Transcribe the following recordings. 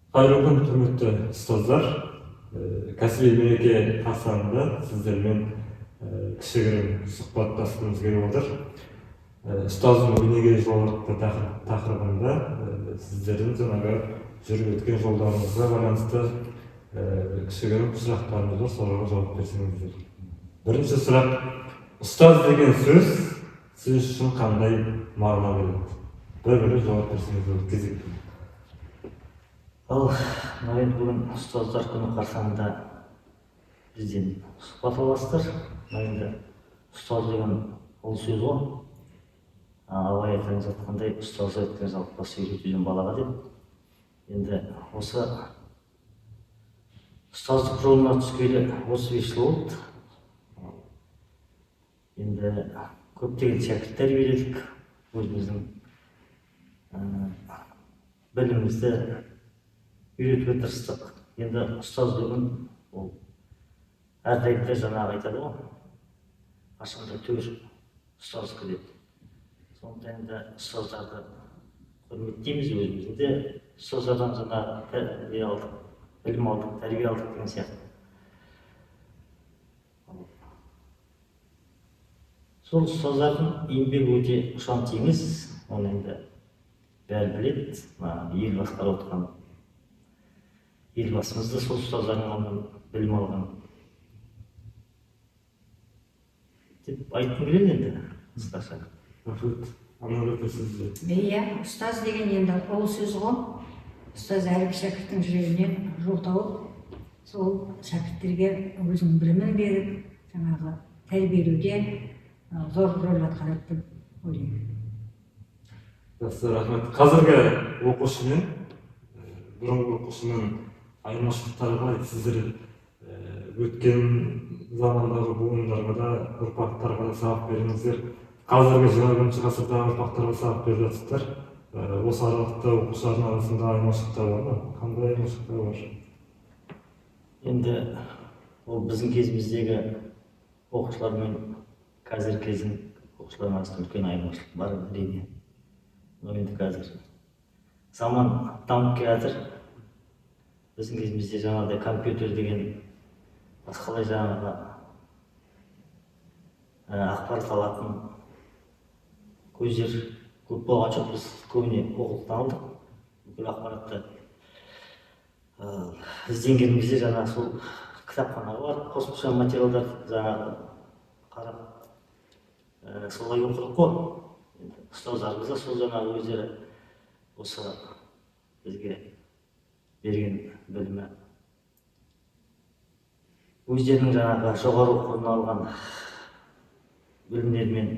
Қайырлы күн, құрметті ұстаздар! Кәсіби мереке қарсаңында сіздермен кішігірім сұхбаттасқымыз келіп отыр. Ұстаздың өнеге жолы атты тақырыбында сіздердің жаңағы жүріп өткен жолдарыңызға байланысты кішігірім сұрақтарымыз бар, соларға жауап берсеңіздер. Бірінші сұрақ: ұстаз деген сөз сіз үшін қандай мағына береді? Бір бірі жауап берсеңіз болады кезекпен. Ал мынау енді бүгін ұстаздар күні қарсаңында бізден сұхбат аласыздар. Мынау енді ұстаз деген ұлы сөз ғой. Абай атамыз айтқандай, ұстаз айтқан жалықпас үйретуден балаға деп. Енді осы ұстаздық жолына түскелі 35 жыл болды. Енді көптеген шәкірт тәрбиеледік, өзіміздің білімімізді үйретуге тырыстық. Енді ұстаз деген ол әрдайым да жаңағы айтады ғой, қашанда төр ұстаздікі деп. Сондықтан енді ұстаздарды құрметтейміз, өзіміздің де ұстаздардан жаңағы тәрбие алдық, білім алдық, тәрбие алдық деген сияқты. Сол ұстаздардың еңбегі өте ұшан теңіз, оны енді бәрі біледі. Мына ел басқарып отырған Елбасымыз да сол ұстаздардың алдынан білім алған деп айтқым келеді енді қысқаша. Рахмет. Анар апай, сізде? Иә, ұстаз деген енді ұлы сөз ғой. Ұстаз әрбір шәкірттің жүрегінен жол тауып, сол шәкірттерге өзінің білімін беріп, жаңағы тәрбиелеуде зор рөл атқарады деп ойлаймын. Жақсы, рахмет. Қазіргі оқушы мен бұрынғы оқушының айырмашылықтары қалай? Сіздер өткен замандағы буындарға да, ұрпақтарға да сабақ бердіңіздер, қазіргі 21-ші ғасырдағы ұрпақтарға сабақ беріп жатсыздар. Осы аралықта оқушылардың арасында айырмашылықтар бар ма? Қандай айырмашылықтар бар? Енді ол біздің кезіміздегі оқушылар мен қазіргі кездің оқушылардың арасында үлкен айырмашылық бар, әрине. Мынау енді қазір заман дамып келе жатыр. Біздің кезімізде жаңағыдай компьютер деген, басқалай жаңағы ақпарат алатын көздер көп болған жоқ. Біз көбіне оқулықтан алдық бүкіл ақпаратты. Ізденгенімізде жаңағы сол кітапханаға барып, қосымша материалдар жаңағы қарап, солай оқыдық қой. Енді ұстаздарымыз да сол жаңағы өздері осы бізге берген білімі өздерінің жаңағы жоғары оқу орнынан алған білімдерімен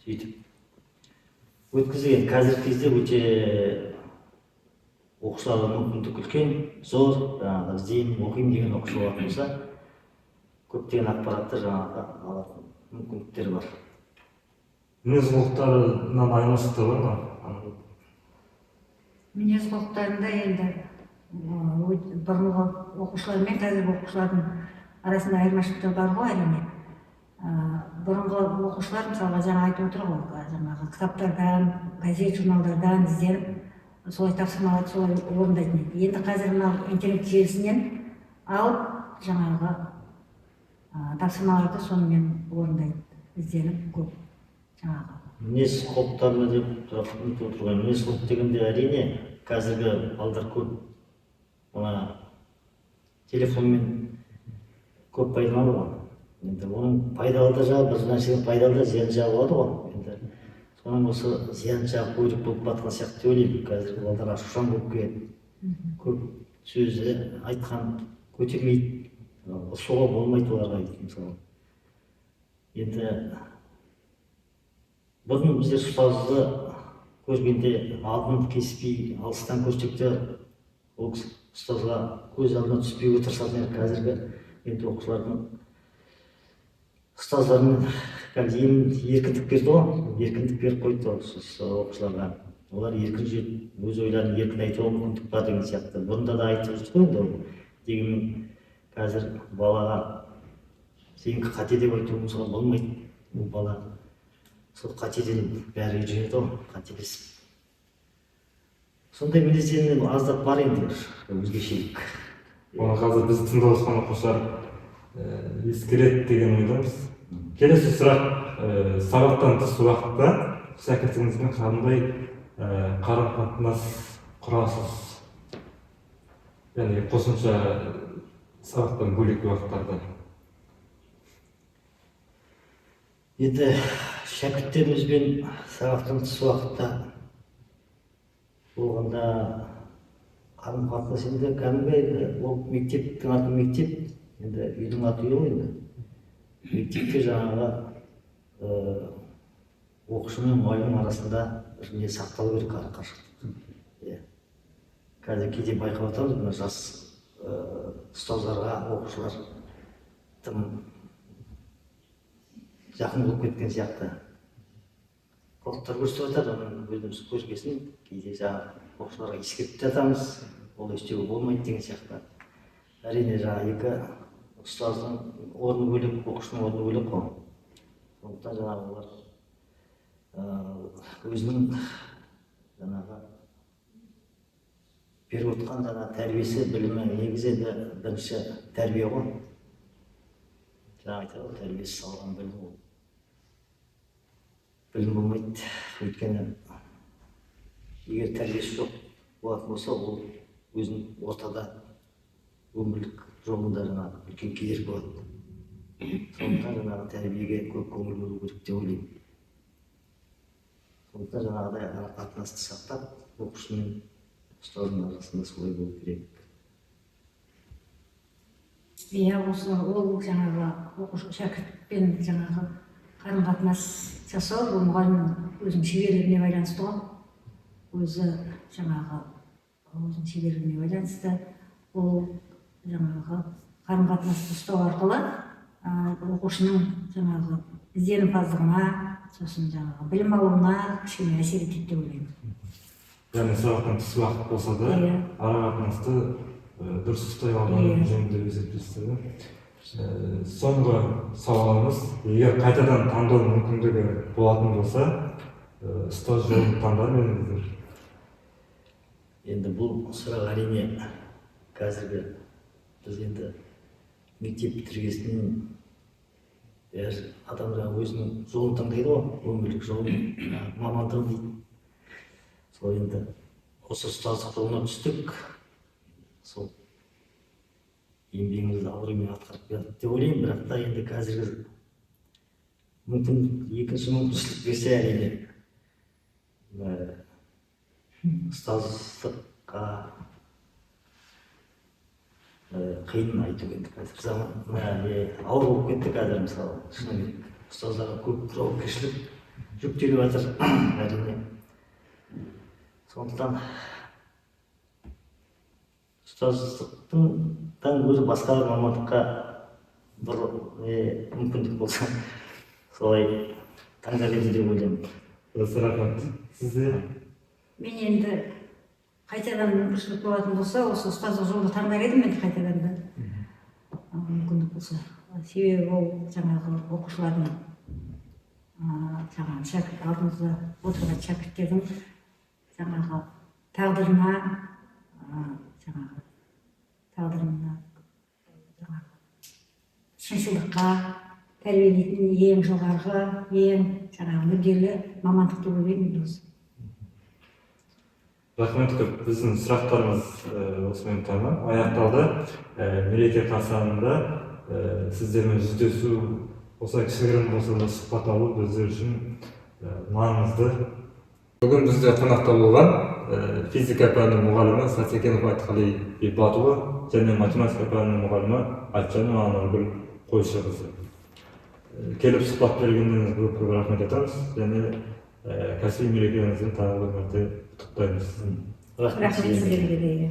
сөйтіп өткізген. Қазіргі кезде өте оқушыларға мүмкіндік үлкен, зор. Жаңағы іздеймін, оқимын деген оқушы болатын болса, көптеген ақпаратты жаңағы алатын мүмкіндіктер бар. Мінез құлықтарынан айырмашылықтар бар ма? Мінез құлықтарында енді бұрынғы оқушылар мен қазіргі оқушылардың арасында айырмашылықтар бар ғой, әрине. Бұрынғы оқушылар, мысалға, жаңа айтып отыр ғой, жаңағы кітаптардан, газет журналдардан ізденіп, солай тапсырмаларды солай орындайтын еді. Енді қазір мынау интернет желісінен алып, жаңағы тапсырмаларды сонымен орындайды, ізденіп көп жаңағы. Мінез құлықтарына деп сұрақ нетіп отыр ғой. Мінез құлық дегенде, әрине, қазіргі балдар көп мына телефонмен көп пайдаланады ғой. Енді оның пайдалы да жағы, бір нәрсенің пайдалы да, зиян жағы болады ғой. Енді соның осы зиян жағы көбірек болып жатқан сияқты деп ойлаймын. Қазіргі балдар ашушаң болып келеді, көп сөзі айтқан көтермейді, ұрсуға болмайды оларға, мысалы. Енді бұрын біздер ұстазды көргенде алдын кеспей, алыстан көрсек те, ол кісі ұстазға көз алдына түспеуге тырысатын едік. Қазіргі енді оқушылардың ұстаздармен қазір еркіндік берді ғой, еркіндік беріп қойды оқушыларға. Олар еркін жүреді, өз ойларын еркін айтуға мүмкіндік бар деген сияқты. Бұрында да айтып жүрдік қой енді ол. Дегенмен қазір балаға сенікі қате деп айтуымызға болмайды. Ол бала сол қатеден бәрі үйренеді ғой, қателесіп. Сондай мінездерінен аздап бар енді бір өзгешелік. Оны қазір бізді тыңдап отырған оқушылар ескереді деген ойдамыз. Келесі сұрақ, сабақтан тыс уақытта шәкіртіңізбен қандай қарым қатынас құрасыз? Яғни қосымша сабақтан бөлек уақыттарда. Енді шәкірттерімізбен сабақтан тыс уақытта болғанда қарым қатынас енді кәдімгі, енді ол мектептің аты мектеп, енді үйдің аты үй ғой енді. Мектепте жаңағы оқушы мен мұғалімнің арасында бір не сақталу керек, ара қашықтық. Иә. Қазір кейде байқап отырмыз, мына жас ұстаздарға оқушылар тым жақын болып кеткен сияқты. Қылықтар көрсетіп жатады, оны өзіміз көргесін кейде жаңағы оқушыларға ескертіп те жатамыз, олай істеуге болмайды деген сияқты. Әрине, жаңағы екі ұстаздың орны бөлек, оқушының орны бөлек қой. Сондықтан жаңағы олар өзінің жаңағы беріп отқан жаңағы тәрбиесі, білімі, негізі енді бірінші тәрбие ғой. Жаңа айтады ғой, тәрбиесі салған білім ол. Білім болмайды, өйткені егер тәрбиесі жоқ болатын болса, ол өзінің ортада өмірлік жолында жаңағы үлкен кедергі болады. Сондықтан жаңағы тәрбиеге көп көңіл бөлу керек деп ойлаймын. Сондықтан жаңағыдай ара қатынасты сақтап, оқушы мен ұстаздың арасында солай болу керек. Иә, осы ол жаңағы оқушы шәкіртпен жаңағы қарым қатынас жасау бұл мұғалімнің өзінің шеберлігіне байланысты ғой. Өзі жаңағы өзінің шеберлігіне байланысты ол жаңағы қарым қатынасты ұстау арқылы оқушының жаңағы ізденімпаздығына, сосын жаңағы білім алуына кішкене әсер етеді деп ойлаймын. Яғни сабақтан тыс уақыт болса да Иә. ара қатынасты дұрыс ұстай алған Иә. жөн деп есептейсіздер ме? Соңғы сауалымыз, егер қайтадан таңдау мүмкіндігі болатын болса, ұстаз жолын таңдар ма едіңіздер? Енді бұл сұрақ әрине қазіргі біз енді мектеп бітіргесін әр адам жаңағы өзінің жолын таңдайды ғой, өмірлік жолын, жаңағы мамандығын дейді. Сол енді осы ұстаздық жолына түстік, сол еңбегімізді абыроймен атқарып келдік деп ойлаймын. Бірақ та енді қазіргі мүмкін екінші мүмкіншілік берсе, әрине ұстаздыққа қиын айту енді қазір заман ауыр болып кетті қазір, мысалы, шыны керек. Ұстаздарға көп жауапкершілік жүктеліп жатыр әрине. Сондықтан ұстаздықтан гөрі басқа бір мамандыққа бір мүмкіндік болса, солай таңдар едім деп ойлаймын. Жақсы, рахмет. Сізде? Мен енді қайтадан мүмкіншілік болатын болса, осы ұстаздық жолды таңдар едім енді қайтадан да. Мүмкіндік болса. Себебі ол жаңағы оқушылардың, жаңағы шәкірт алдымызда отырған шәкірттердің жаңағы тағдырына, жаңағы тағдырына, жаңағы шыншылдыққа тәрбиелейтін ең жоғарғы, ең жаңағы мүдделі мамандық деп ойлаймын енді осы. Рахмет көп. Біздің сұрақтарымыз осымен тамам аяқталды. Мереке қарсаңында сіздермен жүздесу, осылай кішігірім болса да сұхбат алу біздер үшін маңызды. Бүгін бізде қонақта болған физика пәнінің мұғалімі Сатекенов Айтқали Бекбатұлы және математика пәнінің мұғалімі Айтжанова Анаргүл Қойшықызы. Келіп сұхбат бергендеріңізге көп көп рахмет айтамыз және кәсіби мерекеңізбен тағы бір мәрте құттықтаймыз. Рахмет Рахмет сіздерге. сіздерге де.